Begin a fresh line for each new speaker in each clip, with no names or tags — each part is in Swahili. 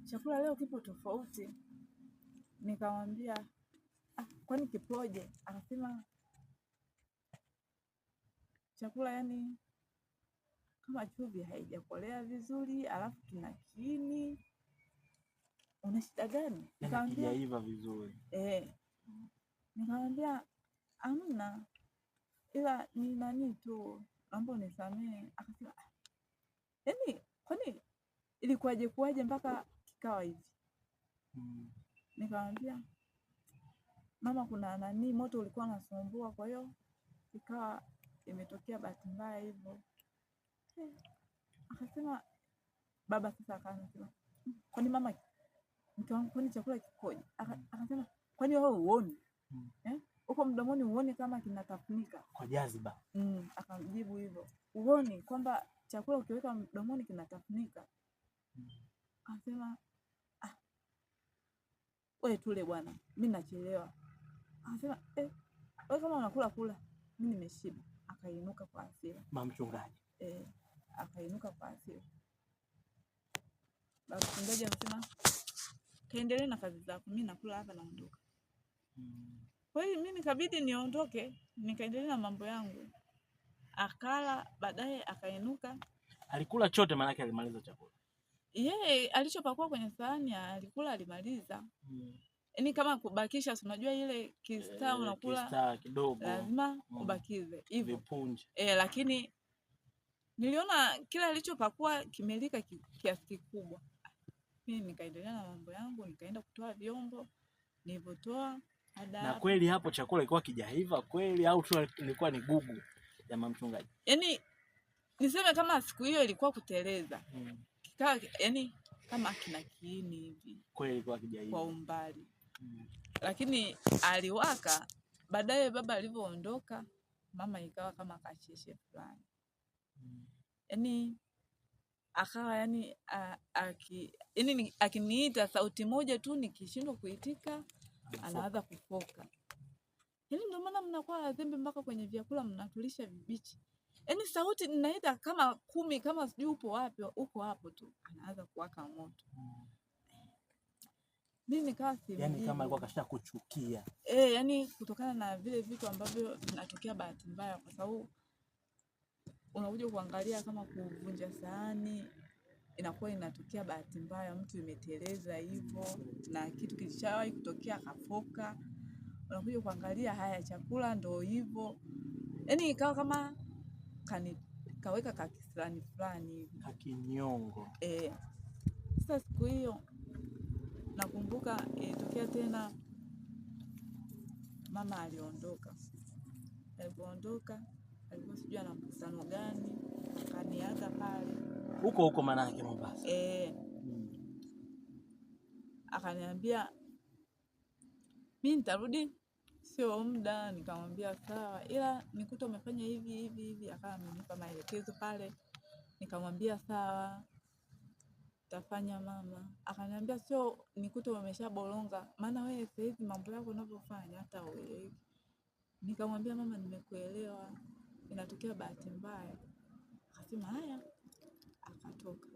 chakula leo kipo tofauti. Nikamwambia ah, kwani kipoje? Akasema chakula yani kama chumvi haijakolea vizuri, alafu kina kiini. Una shida gani?
Yaani
Nikamwambia
kijaiva vizuri.
eh, nikamwambia hamna, ila ni nani tu, naomba unisamehe. Akasema "Ah, yaani kwani ilikuwaje kuwaje mpaka kikawa hivi?
Mm.
Nikamwambia mama, kuna nani, moto ulikuwa unasumbua, kwa hiyo ikawa imetokea bahati mbaya hivyo. Eh, akasema baba sasa akawa anasema kwani mama, mke wangu, kwani chakula kikoje? Akasema kwani wewe huoni?
Mm.
Eh, huko mdomoni huoni kama kinatafunika?
Kwa jaziba.
Akamjibu hivyo, huoni kwamba chakula ukiweka mdomoni kinatafunika? Akasema ah, wewe tule bwana, mi nachelewa. Akasema eh, wewe kama unakula kula, mi nimeshiba. Akainuka kwa hasira.
Mama mchungaji.
Eh, akainuka kwa hasira. Baba mchungaji akasema kaendelee na kazi zako, mi nakula hapa naondoka.
Mm.
Kwa hiyo mi nikabidi niondoke, nikaendelea na mambo yangu. Akala, baadaye akainuka.
Alikula chote maanake alimaliza chakula.
Yeye alichopakua kwenye sahani alikula, alimaliza.
Mm.
Yaani kama kubakisha, si unajua ile kistaa
Eh,
unakula
kistaa kidogo.
lazima
Mm.
ubakize hivyo.
Vipunje.
E, lakini niliona kila alichopakua kimelika kiasi kikubwa. Mimi nikaendelea na mambo yangu, nikaenda kutoa vyombo, nilivyotoa baada
Na kweli hapo chakula ilikuwa kijaiva kweli au tu ilikuwa ni gugu ya mama mchungaji?
yaani niseme kama siku hiyo ilikuwa kuteleza,
Mm.
kikawa yani kama kina kiini hivi
Kweli ilikuwa kijaiva.
kwa umbali,
Mm.
lakini aliwaka. Baadaye baba alivyoondoka, mama ikawa kama kasheshe fulani,
Mm.
yaani akawa yani yani akiniita sauti moja tu nikishindwa kuitika anaanza kufoka. Yaani ndio maana mnakuwa wazembe mpaka kwenye vyakula mnatulisha vibichi. Yaani sauti ninaita kama 10 kama sijui upo wapi, uko hapo tu anaanza kuwaka moto. Mimi nikawa
Yaani kama
simjibu.
alikuwa kashakuchukia.
Eh, yani kutokana na vile vitu ambavyo vinatokea bahati mbaya, kwa sababu unakuja kuangalia kama kuvunja sahani inakuwa inatokea bahati mbaya, mtu imeteleza hivyo na kitu kilishawahi kutokea akafoka. Unakuja kuangalia haya chakula ndo hivyo, yaani ikawa kama kaweka kakisirani fulani hivi.
Kakinyongo.
Eh, sasa siku hiyo nakumbuka ilitokea tena, mama aliondoka. Alipoondoka alikuwa sijui ana mkutano gani, akaniaga pale
Huko huko manake Mombasa.
eh,
Mm.
akaniambia mi nitarudi sio muda. Nikamwambia sawa, ila nikuta umefanya hivi hivi hivi. Akawa amenipa maelekezo pale, nikamwambia sawa, tafanya mama. Akaniambia sio nikute umeshaboronga, maana wewe sasa hivi mambo yako unavyofanya hata ueleweki. Nikamwambia mama, nimekuelewa, inatokea bahati mbaya. Akasema haya, akatoka.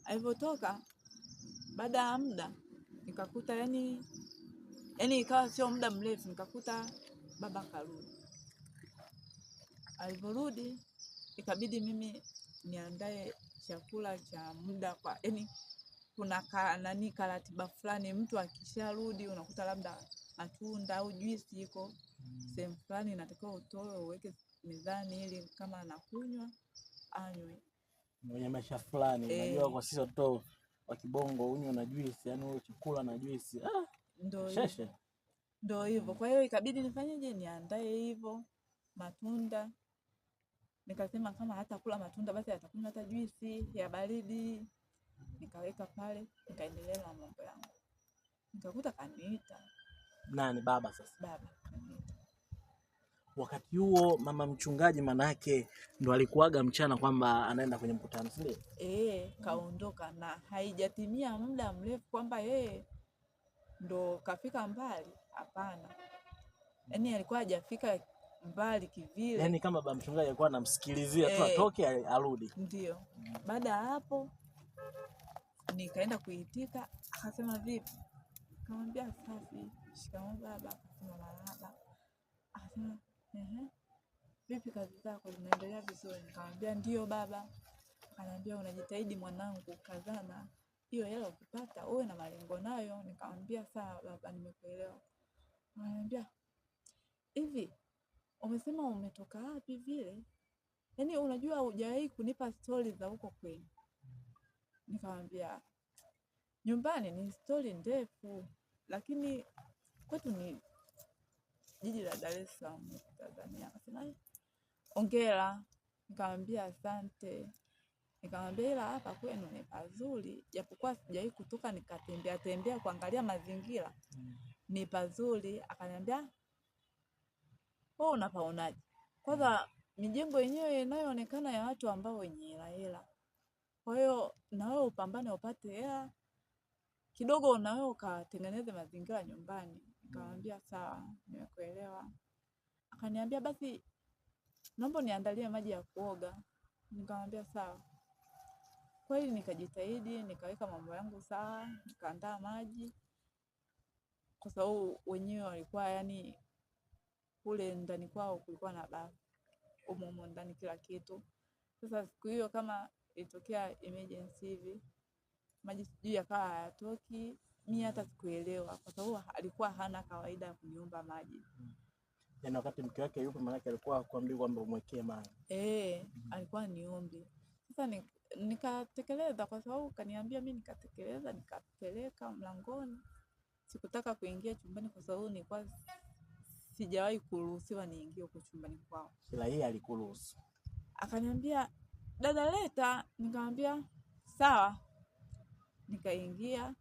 Alivyotoka baada ya muda nikakuta yani ikawa sio muda mrefu, nikakuta baba karudi. Alivyorudi ikabidi mimi niandae chakula cha muda kwa yani kuna nani karatiba fulani, mtu akisharudi unakuta labda matunda au juisi iko sehemu fulani, inatakiwa utoe uweke mezani ili kama anakunywa anywe.
Mwenye maisha fulani,
Eh.
unajua kwa sisi watoto wa kibongo unywe na juisi, yani ule chakula na juisi. Ah,
Ndio hivyo.
sheshe.
Ndio hivyo. Kwa hiyo ikabidi nifanyeje, niandae hivyo matunda. Nikasema kama hatakula matunda basi atakunywa hata juisi ya baridi. Nikaweka pale, nikaendelea na mambo yangu. Nikakuta kaniita
Nani baba sasa?
baba kaniita.
Wakati huo mama mchungaji manake ndo alikuaga mchana kwamba anaenda kwenye mkutano, si ndio?
Eh, kaondoka na haijatimia muda mrefu kwamba yeye ndo kafika mbali. Hapana, yaani alikuwa hajafika mbali kivile.
Yaani kama baba mchungaji alikuwa anamsikilizia tu
Eh.
atoke arudi.
Ndio. Baada ya hapo Nikaenda kuitika, akasema vipi? Nikamwambia safi. Shikamoo baba. Akasema marahaba. Akasema ehe, vipi kazi zako zinaendelea vizuri? Nikamwambia ndio baba. Akaniambia unajitahidi mwanangu, kazana, hiyo hela ukipata uwe na malengo nayo. Nikamwambia sawa baba, nimekuelewa. Akaniambia hivi, umesema umetoka wapi vile? Yaani unajua hujawahi kunipa stori za huko kwenu. Nikamwambia nyumbani ni stori ndefu, lakini kwetu ni jiji la Dar es Salaam Tanzania. Akasema hongera. Nikamwambia asante. Nikamwambia ila hapa kwenu ni pazuri, japokuwa sijawahi kutoka nikatembea tembea kuangalia mazingira, ni pazuri. Akaniambia wewe unapaonaje? Kwanza mijengo yenyewe inayoonekana ya watu ambao wenye hela hela, kwa hiyo na wewe upambane upate hela kidogo, na wewe ukatengeneze mazingira nyumbani. Nikamwambia sawa, nimekuelewa. Akaniambia basi naomba niandalie maji ya kuoga. Nikamwambia sawa. Kweli nikajitahidi, nikaweka mambo yangu sawa, nikaandaa maji, kwa sababu wenyewe walikuwa yani kule ndani kwao kulikuwa na bafu humo humo ndani kila kitu. Sasa siku hiyo kama ilitokea emergency hivi, maji sijui yakawa hayatoki, mi hata sikuelewa, kwa sababu alikuwa hana kawaida ya kuniomba maji.
Yaani wakati mke wake yupo, maanake alikuwa hakuambii kwamba umwekee maji.
Alikuwa niombi. Sasa nikatekeleza kwa sababu kaniambia, mi nikatekeleza, nikapeleka mlangoni. Sikutaka kuingia chumbani kwa sababu nilikuwa sijawahi kuruhusiwa niingie huko chumbani kwao.
Ila yeye alikuruhusu.
Akaniambia dada leta, nikamwambia sawa. Nikaingia.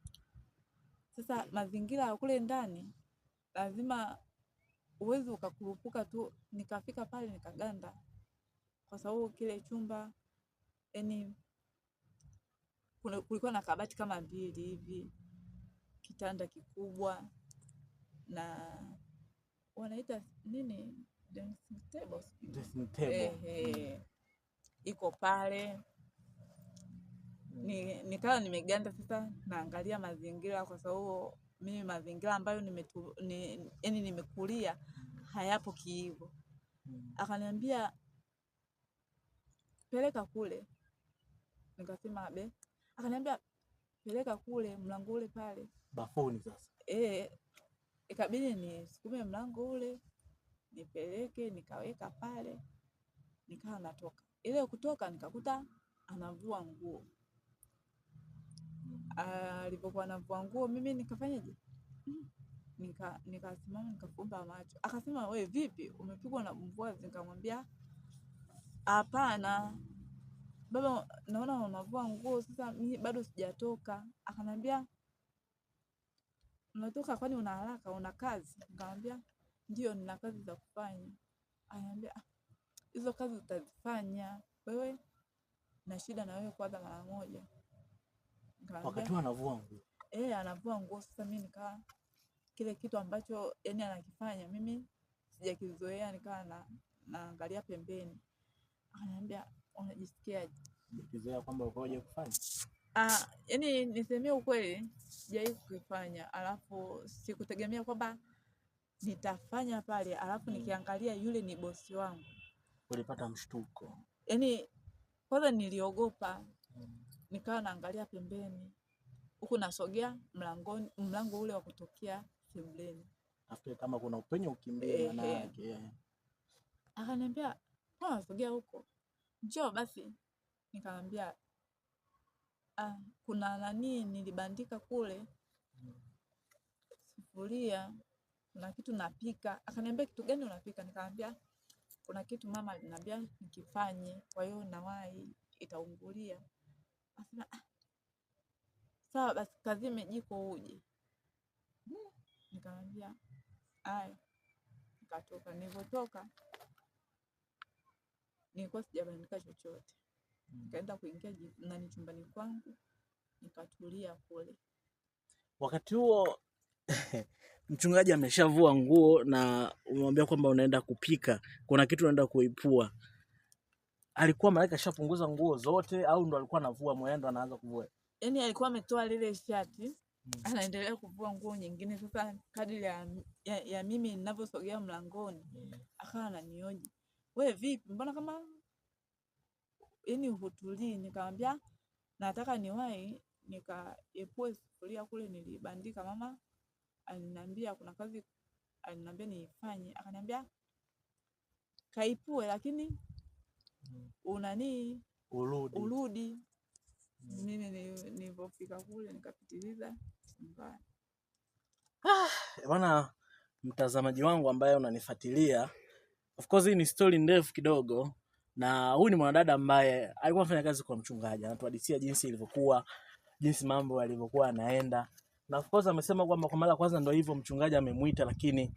Sasa mazingira ya kule ndani lazima uwezi ukakurupuka tu. Nikafika pale nikaganda, kwa sababu kile chumba yani kulikuwa na kabati kama mbili hivi, kitanda kikubwa na wanaita nini, dressing table,
Dressing table.
Ehe, iko pale. Nikawa nimeganda sasa, naangalia mazingira, kwa sababu mimi mazingira ambayo yani nimekulia hayapo kiivo. Akaniambia peleka kule, nikasema be. Akaniambia peleka kule mlango ule pale
bafuni. Sasa
ikabidi nisukume mlango ule nipeleke, nikaweka pale, nikawa natoka. Ile kutoka nikakuta anavua nguo. Alipokuwa anavua nguo mimi nikafanyaje? Nikasimama nikafumba macho. Akasema we vipi, umepigwa na mvua? Nikamwambia hapana baba, naona unavua nguo sasa, mimi bado sijatoka. Akanambia unatoka kwani una haraka, una kazi? Nikamwambia ndio, nina kazi za kufanya. Ananiambia hizo kazi utazifanya wewe, na shida na wewe kwanza mara moja.
Wakati anavua nguo.
Anavua nguo. Sasa mimi nikawa kile kitu ambacho yani anakifanya mimi sijakizoea, nikawa naangalia pembeni. Akaniambia unajisikiaje?
Ukizoea kwamba ukoje kufanya?
Yani nisemee ukweli, sijawahi kukifanya, alafu sikutegemea kwamba nitafanya pale, alafu nikiangalia yule ni bosi wangu.
Ulipata mshtuko?
Yani kwanza niliogopa, nikawa naangalia pembeni huku nasogea mlangoni, mlango ule wa kutokea sebuleni.
Afu kama kuna upenyo ukimbie maana yake.
Akaniambia mbona unasogea huko, njoo basi. Nikamwambia kuna nani nilibandika kule sufuria, kuna kitu napika. Akaniambia kitu gani unapika? Nikamwambia kuna kitu mama aliniambia nikifanye, kwa hiyo nawahi itaungulia. Akasema sawa basi, kazime jiko uje. Nikamwambia haya. Nikatoka. Nilipotoka nilikuwa sijabandika chochote. Nikaenda kuingia nani chumbani kwangu, nikatulia kule.
Wakati huo mchungaji ameshavua nguo na umemwambia kwamba unaenda kupika, kuna kitu unaenda kuipua. Alikuwa malaika ashapunguza nguo zote au ndo alikuwa anavua mwenendo anaanza kuvua?
Yaani alikuwa ametoa lile shati anaendelea kuvua nguo nyingine. Sasa kadri ya mimi ninavyosogea mlangoni akawa ananioji, we vipi, mbona kama yaani hutulii? Nikamwambia nataka niwahi nikaepue sufuria kule nilibandika, mama aliniambia kuna kazi aliniambia niifanye, akaniambia kaipue, lakini unanii
Urudi.
urudi. Mimi nilipofika kule nikapitiliza nyumbani.
Bwana mtazamaji wangu ambaye unanifuatilia, of course hii ni story ndefu kidogo, na huyu ni mwanadada ambaye alikuwa anafanya kazi kwa mchungaji, anatuhadithia jinsi ilivyokuwa, jinsi mambo yalivyokuwa yanaenda, na of course amesema kwamba kwa mara ya kwanza ndio hivyo mchungaji amemuita, lakini